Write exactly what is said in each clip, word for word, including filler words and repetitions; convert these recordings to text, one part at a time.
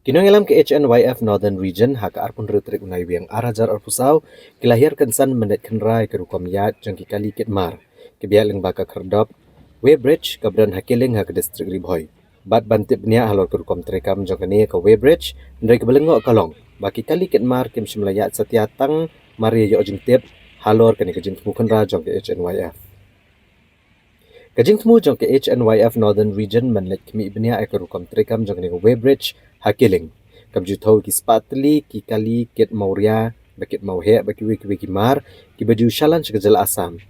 Ki nongïalam ka H N Y F Northern Region ha ka arphew hynriew tarik u Naiwieng ar hajar arphew saw ki la hiar kynsan mynta khynrai ka rukom ïaid jong ki kali kit mar kiba ïaid lyngba ka khyrdop weighbridge kaba don ha Killing ha ka district Ri Bhoi. Bad ban tip bniah halor ka rukom treikam jong kane ka weighbridge, hynrei kaba lyngngoh ka long ba ki kali kit mar kim shym la ïaid satia tang mar ïa ïoh jingtip halor kane ka jingthmu khynra jong ka H N Y F. Ka jingthmu jong ka H N Y F Northern Region man leit khmih bniah ïa ka rukom treikam jong kane ka weighbridge ha Killing. Kam ju thew ki spah tylli ki kali kit mawria, ba kit mawheh, ba kiwei kiwei ki mar kiba ju shalan sha ka jylla Assam.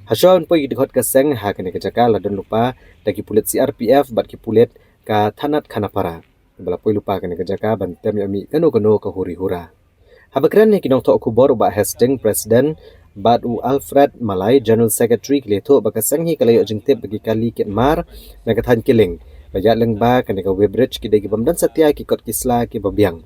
Hashwa ban poi ki dkhot ka seng ha kane ka jaka la don lypa da ki pulit C R P F bad ki pulit ka thanat Khanapara, ba la poi lypa kane ka jaka ban tem ïa mih kano kano ka huri hura. Haba kren ïa ki nongthoh khubor u Bah Hastings, President, bad u Alfred Malai, General Secretary, ki la ïathuh ba ka seng hi ka la ïoh jingtip ba ki kali kit mar na ka thaiñ Killing ba ïaid lyngba kane ka weighbridge ki dei ki bym don satia ki kot ki sla kiba biang,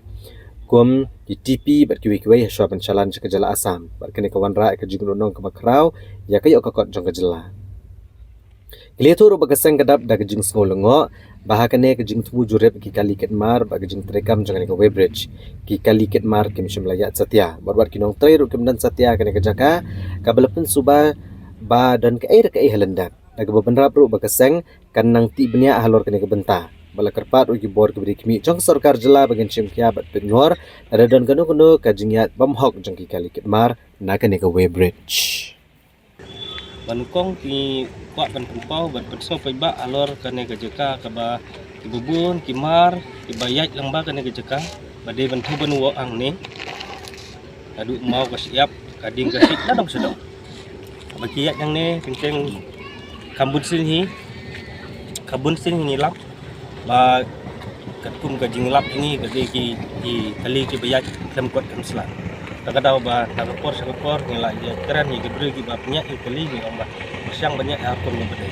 kum ki T P bad kiwei kiwei, hashwa ban shalan sha ka jylla Assam. Bad kane ka wanrah ïa ka jingïohnong kaba khraw ïa ka ïoh ka kot jong ka jylla. Ki la ïathuh ruh ba ka seng ka dap da ka jingsngew lyngngoh ba ha kane ka jingthmu jurip ki kali kit mar bad ka jingtreikam jong kane ka weighbridge, ki kali kit mar kim shym la ïaid satia. Bad wat ki nongtrei ruh kim don satia kane ka jaka, kaba la pynsuba ba don kaei re kaei ha lyndet. Da kaba bynrap ruh ba ka seng kan nang tih bniah halor kane ka bynta. Ba la kyrpad ruh ki bor kiba ri khmih jong ka sorkar jylla ba ngin shim khia bad pynngor lada don kano kano ka jingïaid bymhok jong ki kali kit mar na kane ka weighbridge. Ba nyngkong ki kwah ban pynpaw ban pynsngew paidbah halor kane ka jaka kaba kiba bun ki mar kiba ïaid lyngba kane ka jaka ba dei ban thew ban woh hangne. Naduh maw ka shyiap, ka ding ka siej, na dong sha dong. Ba ki ïaid hangne teng teng kham bun sien hi, kham bun sien hi ngi lap. Ba katkum ka jinglap ngi ka dei ki, ki kali kiba ïaid khlem kot khlem sla. Ta ka daw ba na ka por sha ka por ngi la ïakren ïa ki briew kiba pynïaid ïa ki kali, ngi ong ba pyrshang ban ïaid ha kum ngi ba dei.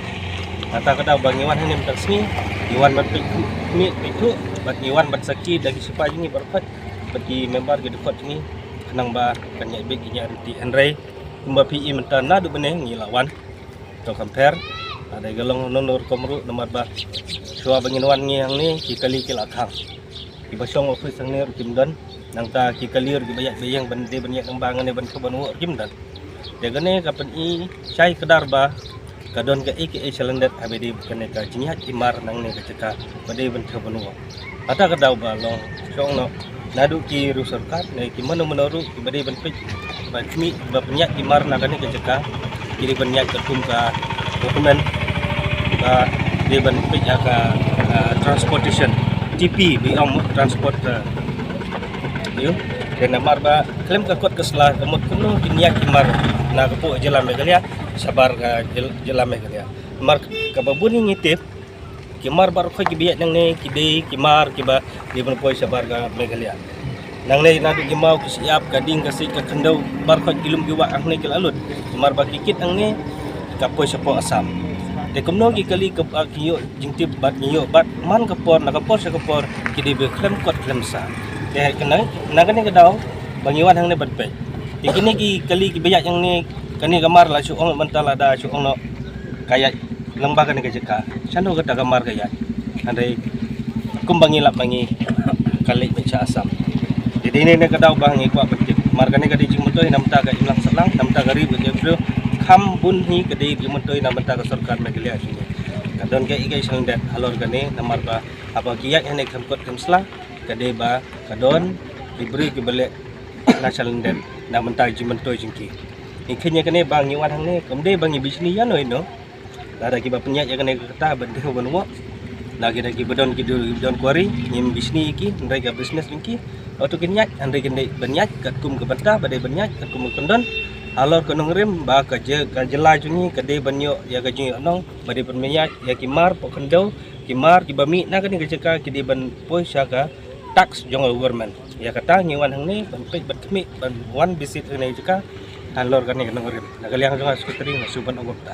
Na ta ka daw ba ngi wan hangne mynta ka sngi, ngi wan ban peit khmih, peit thuh, bad ngi wan ban sakhi da ki shipai jong ngi baroh khoit bad ki member ki dkhot jong ngi, khnang ba kan ïaid beit ki ñiah rynti. Hynrei kumba phi i mynta naduh bneng ngi la wan. To compare, lada ka long nongno rukom ruh, namar ba shuwa ba ngin wan ngi hangne ki kali ki la khang. Kiba shong office hangne ruh kim don, nangta ki kali ruh kiba ïaid ba ïeng ban dei ban ïaid nang ba hangne ban shu ban woh ruh kim don. Te kane ka pyni shai kdar ba ka don kaei kaei sha lyndet haba dei kane ka jingïaid ki mar nangne ka jaka ba dei ban thew ban woh. Kata ka daw ba long shong noh naduh ki riew sorkar ne ki mano mano ruh kiba dei ban peit, ba khmih, ba pynïaid ki mar na kane ka jaka, ki dei ban ïaid katkum ka document, ba dei ban peit ïa ka, ah, transportation, T P ba ong, transport, ah, ïa. Te namar ba khlem ka kot ka sla ka mut kumno kin ïaid ki mar na ka pdeng jylla Meghalaya shabar ka jyl-, jylla Meghalaya. Namar kaba bun ngi tip, ki mar baroh khoit kiba ïaid nangne ki dei ki mar kiba dei ban poi shabar ka Meghalaya. Nangne naduh ki maw, ki shyiap, ka ding ka siej, ka khyndew, baroh khoit ki lum ki wah hangne ki la lut. Ki mar ba ki kit nangne ka poi shapoh Assam. Te kumno ki kali ka, ah, ki ïoh jingtip bad ngi ïoh bad man ka por na ka por sha ka por ki dei ba khlem kot khlem sla. Te kane, na kane ka daw ba ngi wan hangne ban peit. Te kine ki kali kiba ïaid hangne, kane ka mar la shu ong mynta lada shu ong noh ka ïaid lyngba kane ka jaka. Shano kata ka mar ka ïaid? Hynrei kumba ngi lap ma ngi ka leit beit sha Assam. Te dei ne, ne ka daw ba ngi kwah ban tip. Mar kane ka dei jingmyntoi na bynta ka imlang sahlang, na bynta ka ri bad ka briew. Kham bun hi ka dei jingmyntoi na bynta ka sorkar Meghalaya jong ngi. Ka don kaei kaei sha lyndet halor kane, namar ba haba ki ïaid hangne khlem kot khlem sla, ka dei ba ka don ki briew kiba leh na sha lyndet na bynta ka jingmyntoi jong ki. Ngi kheiñ ïa kane ba ngi wan hangne, kam dei ba ngi bishni ïano ïano. Lada kiba pynïaid ïa kane ka kata ban dei ban woh. Na ki da kiba don, ki don, kiba don quarry, ngim bishni ïa ki, hynrei ka business jong ki. Hato kin ïaid, hynrei kin dei ban ïaid katkum ka bynta ba dei ban ïaid, katkum ka kyndon halor ka nongrim, ba ka jy-, ka jylla jong ngi ka dei ban ïoh ïa ka jingïohnong ba dei ban ïaid ïa ki mar poh khyndew, ki mar kiba mih na kane ka jaka ki dei ban poi sha ka tax jong ka government. Ïa kata ngi wan hangne ban peit, ban khmih, ban wan visit hangne ka jaka halor kane ka nongrim. Na ka liang jong nga Secretary nga shu ban ong kumta.